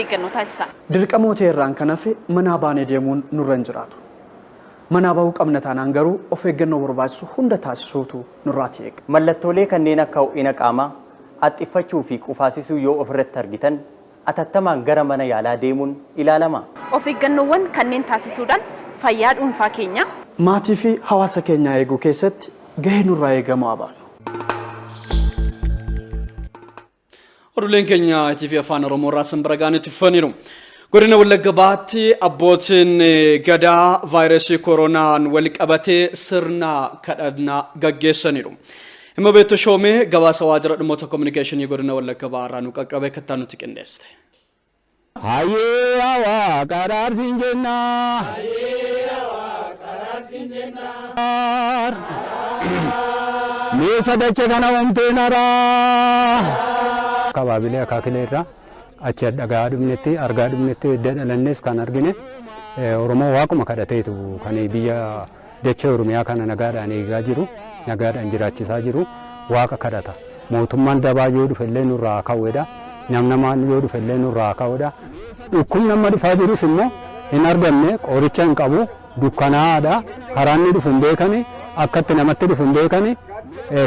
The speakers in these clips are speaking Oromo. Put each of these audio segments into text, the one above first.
Eeggannoo taasisaa. Dirqamoota irraan kan hafe manaa baanee deemuun nurra hin jiraatu. Manaa bahuu qabna taanaan garuu of eeggannoo barbaachisu hunda taasisuutu nurraati eegama. Mallattoolee kanneen akka ho'ina qaamaa, haxxiffachuu fi qufaasisuu yoo ofirratti argitan atattamaan gara mana yaalaa deemuun ilaalamaa. Of eeggannoowwan kanneen taasisuudhaan fayyaa dhuunfaa keenyaa. Maatii fi hawaasa keenyaa eeguu keessatti gahee nurraa eegamu haa baanu. Oduuleen keenya ITV Afaan Oromoo irraa isin bira ga'an itti fufaniiru. Godina Wallagga Bahaatti abbootiin gadaa vaayirasii koronaan wal qabatee sirna kadhannaa gaggeessaniiru. Hima Beetto Shoomee gabaasa waajjira dhimmoota kominikeeshinii godina Wallagga Bahaa irraa nu qaqqabe kattaa nutti qindeessite. Hayyee hawaa qaraarsiin jenna. Mee sadacha kana uumteen araa. Kabaabilee akaakilee irraa achi dhagaa dhumnetti argaa dhumnetti edda dhalannes kan argine Oromoo waaquma kadhateetu kan biyya dachee Oromiyaa kana nagaadhaan eegaa jiru nagaadhaan jiraachisaa jiru waaqa kadhata. Mootummaan dabaa yoo dhufe illee nurraa haa ka'uudha. Namnamaan yoo dhufe illee nurraa haa ka'uudha. Dhukkubni amma dhufaa jirus immoo hin argamne, qoricha hin qabu, dukkanaa'aadha. Karaa inni dhufu hin beekani, akka itti namatti dhufu hin beekani.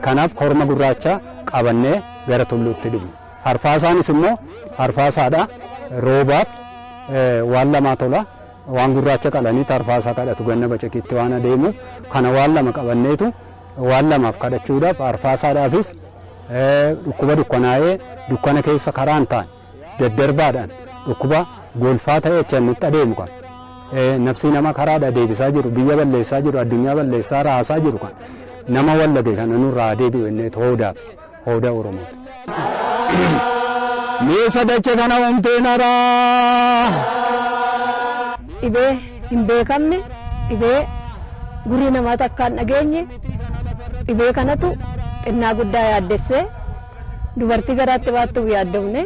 Kanaaf korma gurraacha qabannee gara tulluutti dhufne. Arfaasaanis immoo arfaasaadha. Roobaaf waan lamaa tola. Waan gurraacha qalanii arfaasaa kadhatu ganna bacaqiitti waan adeemu. Kana waan lama qabanneetu waan lamaaf kadhachuudhaaf, arfaasaadhaafis dhukkuba dukkanaa'ee dukkana keessa karaa hin taane daddarbaadhaan dhukkuba golfaa ta'ee achi nutti adeemu kan nafsii nama karaadha deebisaa jiru, biyya balleessaa jiru, addunyaa balleessaa raasaa jiru kan nama wallage kana nurraa deebi'u inni hoodaaf hooda Oromooti. Mee sadacha kana uumteen araa. Dhibee hin beekamne, dhibee gurri namaa takka hin dhageenye, dhibee kanatu xinnaa guddaa yaaddessee, dubartii garaatti baattuuf yaaddofne,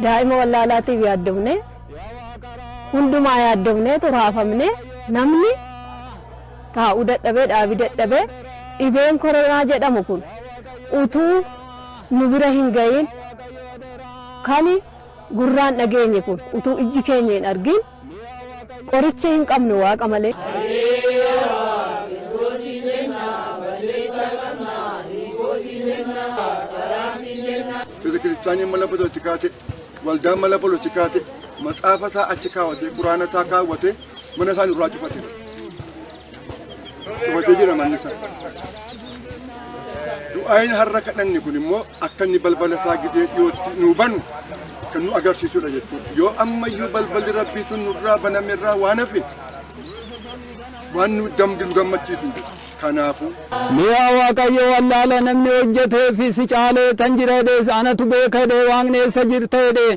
daa'ima wallaalaatiif yaaddofne, hundumaa yaaddofneetu raafamne, namni taa'uu dadhabee, dhaabii dadhabee. Dhibeen koronaa jedhamu kun utuu nu bira hin ga'iin, kan gurraan dhageenye kun utuu ijji keenya hin argin, qoricha hin qabnu waaqa malee. Betekiristaaniin mala polotikaa ta'e, waldaan mala polotikaa ta'e, matsaafa isaa achi kaawwatee, quraana isaa kaawwatee, mana isaa nurraa cufatee cufatee jira manni isaa. Du'aayin har'a kadhanne kun immoo akka inni balbala isaa gidee dhiyootti nuu banu kan nu agarsiisudha jechuudha. Yoo ammayyuu balballi rabbii sun nurraa banamerraa waan hafe waan nu dambi nu gammachiisu hin jiru. Kanaafuu. Mi'a Waaqayyo wallaala namni hojjetee fi si caalee tan jira jedhees anatu beeka jedhee waaqni eessa jirta jedhee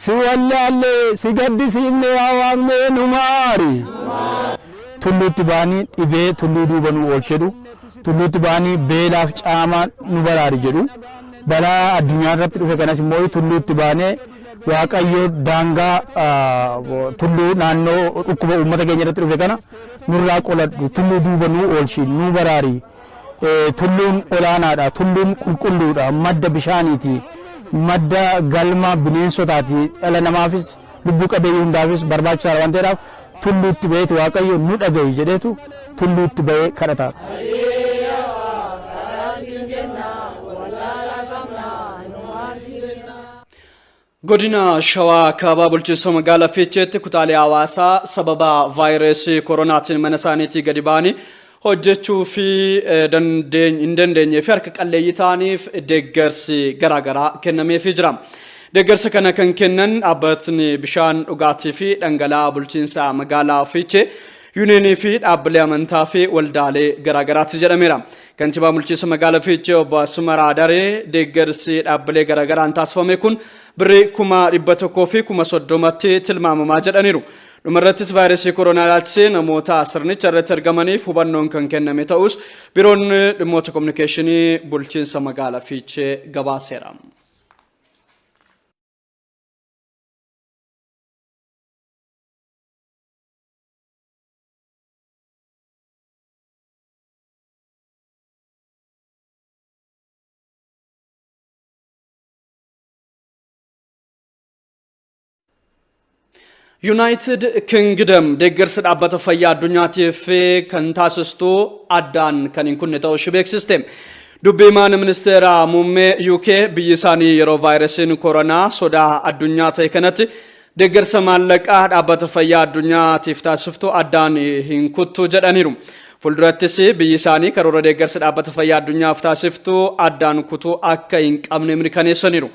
si wallaalle si gaddisiifne yaa Waaq mee nu maari. Tulluutti ba'anii dhibee tulluu duuba nu oolchi jedhu. Tulluutti ba'anii beelaaf caama nu baraari jedhu. Balaa addunyaa irratti dhufe kanas immoo tulluutti baanee Waaqayyo daangaa tulluu naannoo dhukkuba uummata keenya irratti dhufe kana nurraa qoladhu, tulluu duuba nu oolchi, nu baraari. Tulluun olaanaadha, tulluun qulqulluudha, madda bishaaniiti, madda galma bineensotaati, dhala namaafis lubbuu qabeeyyii hundaafis barbaachisaadha waan ta'eedhaaf tulluutti ba'eetu Waaqayyo nu dhaga'i jedheetu tulluutti ba'ee kadhata. Godina Shawaa Kaabaa bulchiinsa magaalaa Fiicheetti kutaalee hawaasaa sababa vaayirasii koronaatiin mana isaaniitii gadi ba'anii hojjechuu fi hin dandeenyee fi harka qalleeyyii ta'aniif deeggarsi garaagaraa kennameefii jira. Deeggarsa kana kan kennan dhaabbatni bishaan dhugaatii fi dhangala'aa bulchiinsa magaalaa Fiichee, Yuuniyeenii fi dhaabbilee amantaa fi waldaalee garaagaraati jedhameera. Kantiibaa bulchiinsa magaalaa Fiichee obbo Asmaraa Daree deeggarsi dhaabbilee garaagaraan taasifame kun birrii 130,000tti tilmaamamaa jedhaniiru. Dhumarrattis vaayirasii koronaa ilaalchisee namoota sirnicha irratti argamaniif hubannoon kan kenname ta'us biiroon dhimmoota kominikeeshinii bulchiinsa magaalaa Fiichee gabaaseera. Yuunaayitid Kingdom deeggarsa dhaabbata fayyaa addunyaatiif kan taasistu addaan kan hin kunne ta'uu ishee beeksiste. Dubbii himaan ministeera muummee UK biyyi isaanii yeroo vaayirasiin koronaa sodaa addunyaa ta'e kanatti deeggarsa maallaqaa dhaabbata fayyaa addunyaatiif taasiftu addaan hin kuttu jedhaniiru. Fuuldurattis biyyi isaanii karoora deeggarsa dhaabbata fayyaa addunyaaf taasiftu addaan kutuu akka hin qabne mirkaneessaniiru.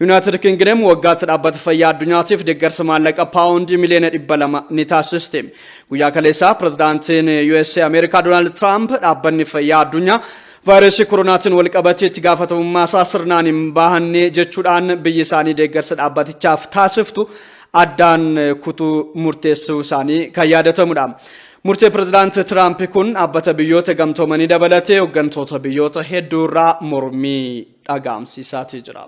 Yuunaayitid Kingdom waggaatti dhaabbata fayyaa addunyaatiif deeggarsa maallaqa paawundii miliyoona 200 ni taasisti. Guyyaa kaleessaa pirezidaantiin USA Ameerikaa Doonaald Tiraamp dhaabbanni fayyaa addunyaa vaayirasii koronaatiin wal qabatee itti gaafatamummaa isaa sirnaan hin bahanne jechuudhaan biyyi isaanii deeggarsa dhaabbatichaaf taasiftu addaan kutuu murteessuu isaanii kan yaadatamudha. Murtee pirezidaanti Tiraamp kun dhaabbata biyyoota gamtoomanii dabalatee hooggantoota biyyoota hedduu irraa mormii dhaga'amsiisaatii jira.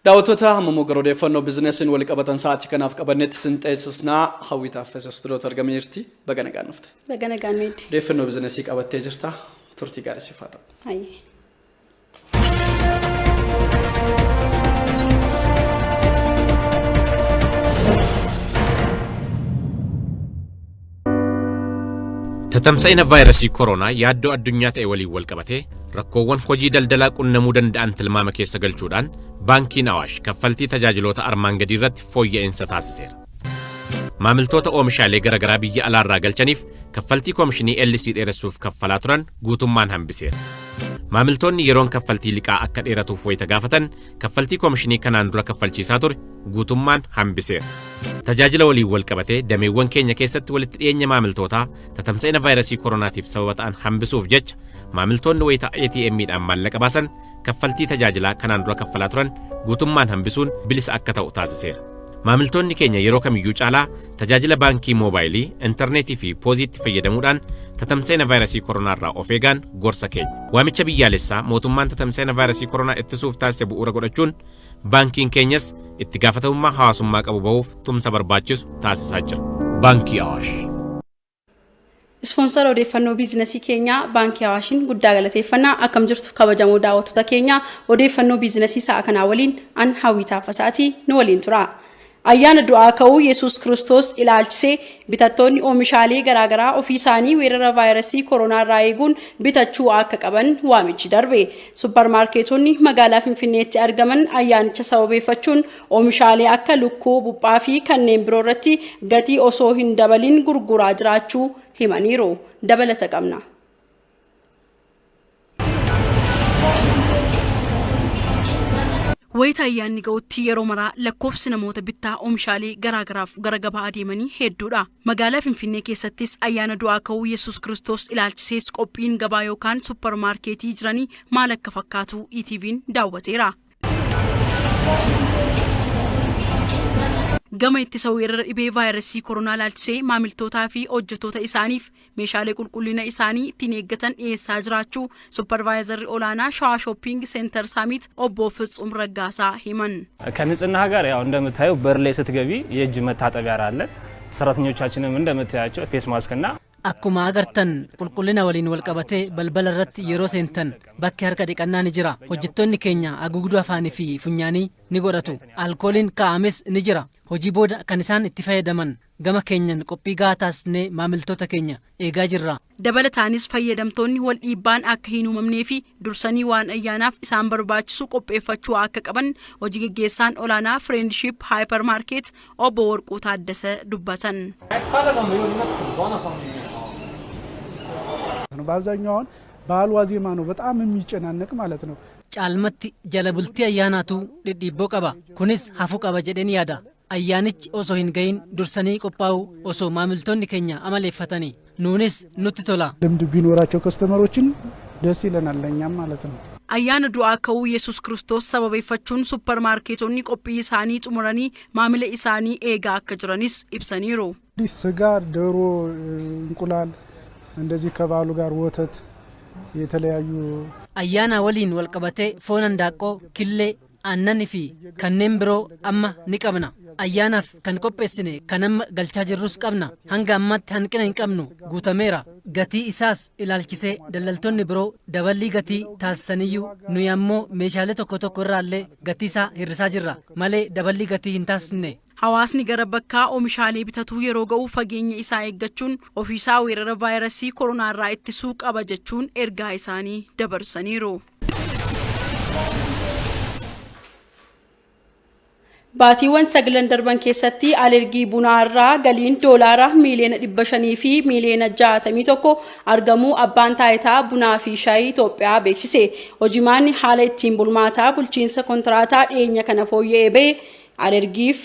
Daawwattoota, hamma gara odeeffannoo biizinesiin wal qabatan sa'aatii kanaaf qabannetti sin ceesisnaa. Hawwii Taaffesa istuudiyootti argamee jirti. Baga nagaan dhufte. Baga nagaan meedde. Odeeffannoo biizinesii qabattee jirta. Turtii gaarii siif haa ta'u. Hayyee. Tatamsa'ina vaayirasii koronaa yaaddoo addunyaa ta'e waliin wal qabatee rakkoowwan hojii daldalaa qunnamuu danda'an tilmaama keessa galchuudhaan Baankiin Awaash kaffaltii tajaajiloota armaan gadii irratti fooyya'insa taasiseera. Maamiltoota oomishaalee garaagaraa biyya alaarraa galchaniif kaffaltii koomishinii LC dheeressuuf kaffalaa turan guutummaan hambiseera. Maamiltoonni yeroon kaffaltii liqaa akka dheeratuuf wayita gaafatan kaffaltii koomishinii kanaan dura kaffalchiisaa ture guutummaan hambiseera. Tajaajila waliin wal qabatee dameewwan keenya keessatti walitti dhiyeenya maamiltootaa tatamsa'ina vaayirasii koronaatiif sababa ta'an hambisuuf jecha maamiltoonni wayita ATM'dhaan maallaqa baasan kaffaltii tajaajilaa kanaan dura kaffalaa turan guutummaan hambisuun bilisa akka ta'u taasiseera. Maamiltoonni keenya yeroo kamiyyuu caalaa tajaajila baankii moobaayilii, intarneetii fi pooziitti fayyadamuudhaan tatamsa'ina vaayirasii koronaarraa of eegaan gorsa keenya. Waamicha biyyaalessaa mootummaan tatamsa'ina vaayirasii koronaa ittisuuf taasise bu'uura godhachuun baankiin keenyas itti gaafatamummaa hawaasummaa qabu bahuuf tumsa barbaachisu taasisaa jira. Baankii Awaash. Ispoonsara odeeffannoo biizinasii keenyaa Baankii Awaashiin guddaa galateeffannaa. Akkam jirtu, kabajamoo daawwattoota keenya? Odeeffannoo biizinasii sa'a kanaa waliin an Hawwii Taaffasaatii, nu waliin tura. Ayyaana du'aa ka'uu Yesuus Kiristoos ilaalchisee bitattoonni oomishaalee garaagaraa ofii isaanii weerara vaayirasii koronaa irraa eeguun bitachuu akka qaban waamichi darbe. Supparmaarkeetonni magaalaa Finfinneetti argaman ayyaanicha sababeeffachuun oomishaalee akka lukkuu, buphaa fi kanneen biroo irratti gatii osoo hin dabalin gurguraa jiraachuu himaniiru. Dabalata qabna. Wayita ayyaanni ga'utti yeroo maraa lakkoofsi namoota bittaa oomishaalee garaagaraaf gara gabaa adeemanii hedduudha. Magaalaa Finfinnee keessattis ayyaana du'aa ka'uu Yesuus Kiristoos ilaalchisees qophiin gabaa yookaan supparmaarkeetii jiranii maal akka fakkaatu ETV'n daawwateera. Gama ittisa weerara dhibee vaayirasii koronaa ilaalchisee maamiltootaa fi hojjettoota isaaniif meeshaalee qulqullina isaanii ittiin eeggatan dhiyeessaa jiraachuu supparvaayizarri olaanaa Shawaa Shopping Center Saamiit obbo Fitsum Raggaasaa himan. ከንጽህና ጋር ያው እንደምታየው በር ላይ ስትገቢ የእጅ መታጠቢያ አለ። ሰራተኞቻችንም እንደምታያቸው ፌስ ማስክ እና Akkuma agartan qulqullina waliin wal qabatee balbala irratti yeroo seentan bakki harka dhiqannaa ni jira. Hojjettoonni keenya haguugduu afaanii fi funyaanii ni godhatu. Alkooliin kaa'ames ni jira. Hojii booda kan isaan itti fayyadaman. Gama keenyan qophii gahaa taasisnee maamiltoota keenya eegaa jirra. Dabalataanis fayyadamtoonni wal dhiibbaan akka hin uumamnee fi dursanii waan ayyaanaaf isaan barbaachisu qopheeffachuu akka qaban hojii geggeessaan olaanaa Friendship Hypermarket obbo Warquu Taaddasa dubbatan. ነው። በአብዛኛው አሁን በዓል ዋዜማ ነው በጣም የሚጨናነቅ ማለት ነው። Caalmatti jala bultii ayyaanaatu dhidhiibboo qaba. Kunis hafuu qaba jedheen yaada. Ayyaanichi osoo hin gahin dursanii qophaa'uu osoo maamiltoonni keenya amaleeffatanii nuunis nutti tola. ልምድ ቢኖራቸው ከስተመሮችን ደስ ይለናል ለእኛም ማለት ነው። Ayyaana du'aa ka'uu Yesuus Kiristoos sababeeffachuun supparmaarkeetonni qophii isaanii xumuranii maamila isaanii eegaa akka jiranis ibsaniiru. ስጋ፣ ዶሮ፣ እንቁላል እንደዚህ ከበዓሉ ጋር ወተት የተለያዩ Ayyaana waliin wal qabatee foon handaaqqoo, killee, Aannanii fi kanneen biroo amma ni qabna. Ayyaanaaf kan qopheessine kan amma galchaa jirrus qabna. Hanga ammaatti hanqina hin qabnu, guutameera. Gatii isaas ilaalchisee daldaltoonni biroo daballii gatii taasisaniyyuu nuyi ammoo meeshaalee tokko tokko irraallee gatii isaa hir'isaa jirra malee daballii gatii hin taasisne. Hawaasni gara bakkaa oomishaalee bitatuu yeroo ga'u fageenya isaa eeggachuun ofiisaa weerara vaayirasii koronaa irraa ittisuu qaba jechuun ergaa isaanii dabarsaniiru. Baatiiwwan saglan darban keessatti alergii bunaa irraa galiin doolaara miiliyoona 500 fi miiliyoona 61 argamuu Abbaan Taayitaa Bunaa fi Shaayii Itoophiyaa beeksise. Hojimaanni haala ittiin bulmaataa bulchiinsa kontiraataa dhiyeenya kana fooyya'ee bahe alergiif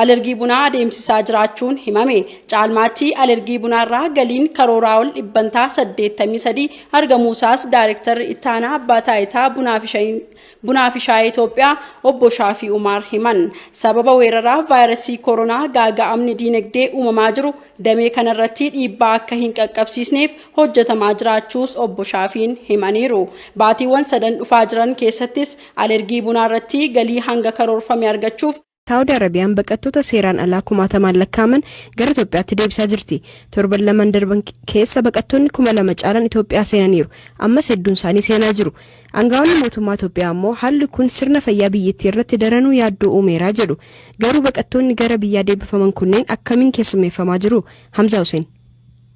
alergii bunaa adeemsisaa jiraachuun himame. Caalmaatti alergii bunaarraa galiin karooraa ol dhibbantaa 83 argamuusaas Daayirektarri Ittaanaa Abbaa Taayitaa Bunaa fi Shaayii Itoophiyaa Obbo Shaafii Umaar himan. Sababa weeraraa vaayirasii koronaa gaaga'amni diinagdee uumamaa jiru damee kanarratti dhiibbaa akka hin qaqqabsiisneef hojjetamaa jiraachuus Obbo Shaafiin himaniiru. Baatiiwwan sadan dhufaa jiran keessattis alergii bunaarratti galii hanga karoorfame argachuuf Saawudi Arabiyaan baqattoota seeraan alaa kumaatamaan lakkaa'aman gara Itoophiyaatti deebisaa jirti. Torban lamaan darban keessa baqattoonni 2,000 caalan Itoophiyaa seenaniiru. Ammas hedduun isaanii seenaa jiru. Angaa'onni mootummaa Itoophiyaa ammoo haalli kun sirna fayyaa biyyattii irratti daranuu yaaddoo uumeera jedhu. Garuu baqattoonni gara biyyaa deebifaman kunneen akkamiin keessummeeffamaa jiru? Hamzaa Huseen.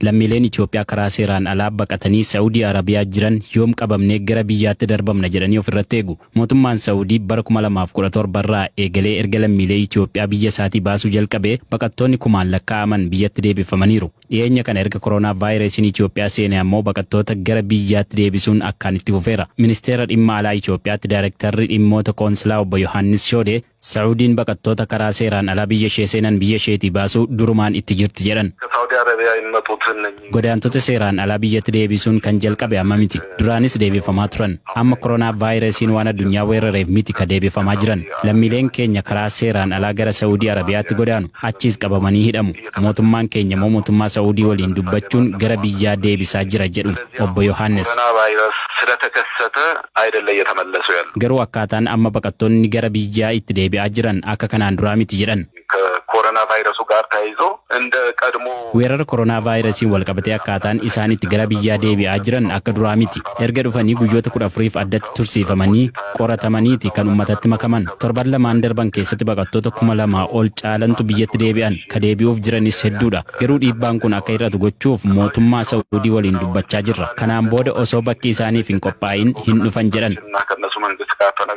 Lammiileen Itoophiyaa karaa seeraan alaa baqatanii Sa'uudii Arabiyaa jiran yoom qabamnee gara biyyaatti darbamna jedhanii ofirratti eegu. Mootummaan Sa'uudii bara 2017 irraa eegalee erga lammiilee Itoophiyaa biyya isaatii baasuu jalqabee baqattoonni kumaan lakkaa'aman biyyatti deebifamaniiru. Dhiyeenya kana erga koronaavaayirasiin Itoophiyaa seene ammoo baqattoota gara biyyaatti deebisuun akkaan itti fufeera. Ministeera Dhimma Alaa Itoophiyaatti Daayirektarri Dhimmoota Qoonsilaa Obbo Yohaannis Shoodee, Sa'uudiin baqattoota karaa seeraan alaa biyya ishee seenan biyya isheetii baasuu durumaan itti jirti jedhan. ከሳውዲ አረቢያ የሚመጡትን Godaantota seeraan alaa biyyatti deebisuun kan jalqabe amma miti. Duraanis deebifamaa turan. Amma koronaavaayirasiin waan addunyaa weerareef miti ka deebifamaa jiran. Lammiileen keenya karaa seeraan alaa gara Sa'uudii Arabiyaatti godaanu. Achiis qabamanii hidhamu. Mootummaan keenya immoo mootummaa Sa'uudii waliin dubbachuun gara biyyaa deebisaa jira jedhu Obbo Yohaannis. ኮሮና ቫይረስ ስለተከሰተ አይደለ እየተመለሱ ያሉ Garuu akkaataan amma baqattoonni gara biyyaa itti deebi'aa jiran akka kanaan duraa miti jedhan. ከኮሮና ቫይረሱ ጋር ተያይዞ እንደ ቀድሞ Weerara koronaavaayirasiin walqabatee akkaataan isaan itti gara biyyaa deebi'aa jiran akka duraa miti. Erga dhufanii guyyoota 14f addatti tursiifamanii qoratamaniiti kan ummatatti makaman. Torban lamaan darban keessatti baqattoota 2,000 ol caalantu biyyatti deebi'an. Ka deebi'uuf jiranis hedduudha. Garuu dhiibbaan kun akka hir'atu gochuuf mootummaa Sa'uudii waliin dubbachaa jirra. Kanaan booda osoo bakki isaaniif hin qophaa'in hin dhufan jedhan.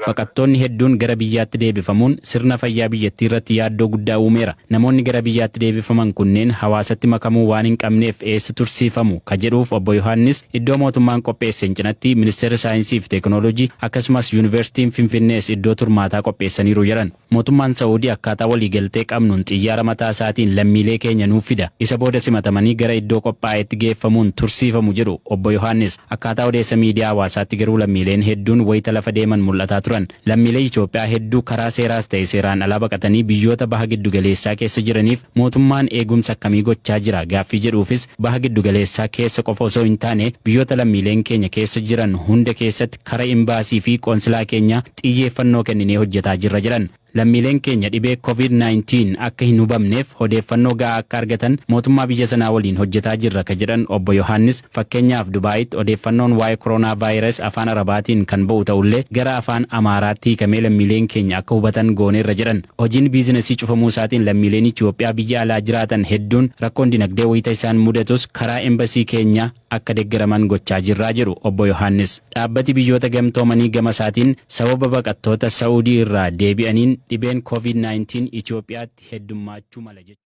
Baqattoonni hedduun gara biyyaatti deebifamuun sirna fayyaa biyyattii irratti yaaddoo guddaa uumeera. Namoonni gara biyyaatti deebifaman kunneen hawaasatti makamuu waan hin qabneef eessa tursiifamu ka jedhuuf Obbo Yohaannis iddoo mootummaan qopheesseen cinatti Ministeerri Saayinsii fi Teekinooloojii akkasumas Yuunivarsiitiin Finfinnees iddoo turmaataa qopheessaniiru jedhan. Mootummaan Sa'uudii akkaataa waliigaltee qabnuun xiyyaara mataa isaatiin lammiilee keenya nuuf fida. Isa booda simatamanii gara iddoo qophaa'etti geeffamuun tursiifamu jedhu Obbo Yohaannis. Akkaataa odeessa miidiyaa hawaasaatti garuu lammiileen hedduun wayita lafa deeman mul'ataa turan. Lammiilee Itoophiyaa hedduu karaa seeraas ta'e seeraan alaa baqatanii biyyoota baha giddugaleessaa keessa jiraniif mootummaan eegumsa akkamii gochaa jira gaaffii jedhuufis baha giddugaleessaa keessa qofa osoo hin taane biyyoota lammiileen keenya keessa jiran hunda keessatti kara imbaasii fi qoonsilaa keenyaa xiyyeeffannoo kenninee hojjetaa jirra jedhan. Lammiileen keenya dhibee Covid 19 akka hin hubamneef odeeffannoo ga'aa akka argatan mootummaa biyya sanaa waliin hojjetaa jirra ka jedhan Obbo Yohaannis, fakkeenyaaf Dubaayitti odeeffannoon waa'ee koronaavaayirasi afaan Arabaatiin kan ba'u ta'ullee gara afaan Amaaraatti hiikamee lammiileen keenya akka hubatan gooneerra jedhan. Hojiin biizinasii cufamuu isaatiin lammiileen Itiyoophiyaa biyya alaa jiraatan hedduun rakkoon dinagdee wayita isaan mudatus karaa embasii keenyaa akka deggeraman gochaa jirra jedhu Obbo Yohaannis. Dhaabbati Biyyoota Gamtoomanii gama isaatiin sababa baqattoota Sa'uudii irraa deebi'aniin dhibeen Covid 19 Itiyoophiyaatti heddummaachuu mala jechuun.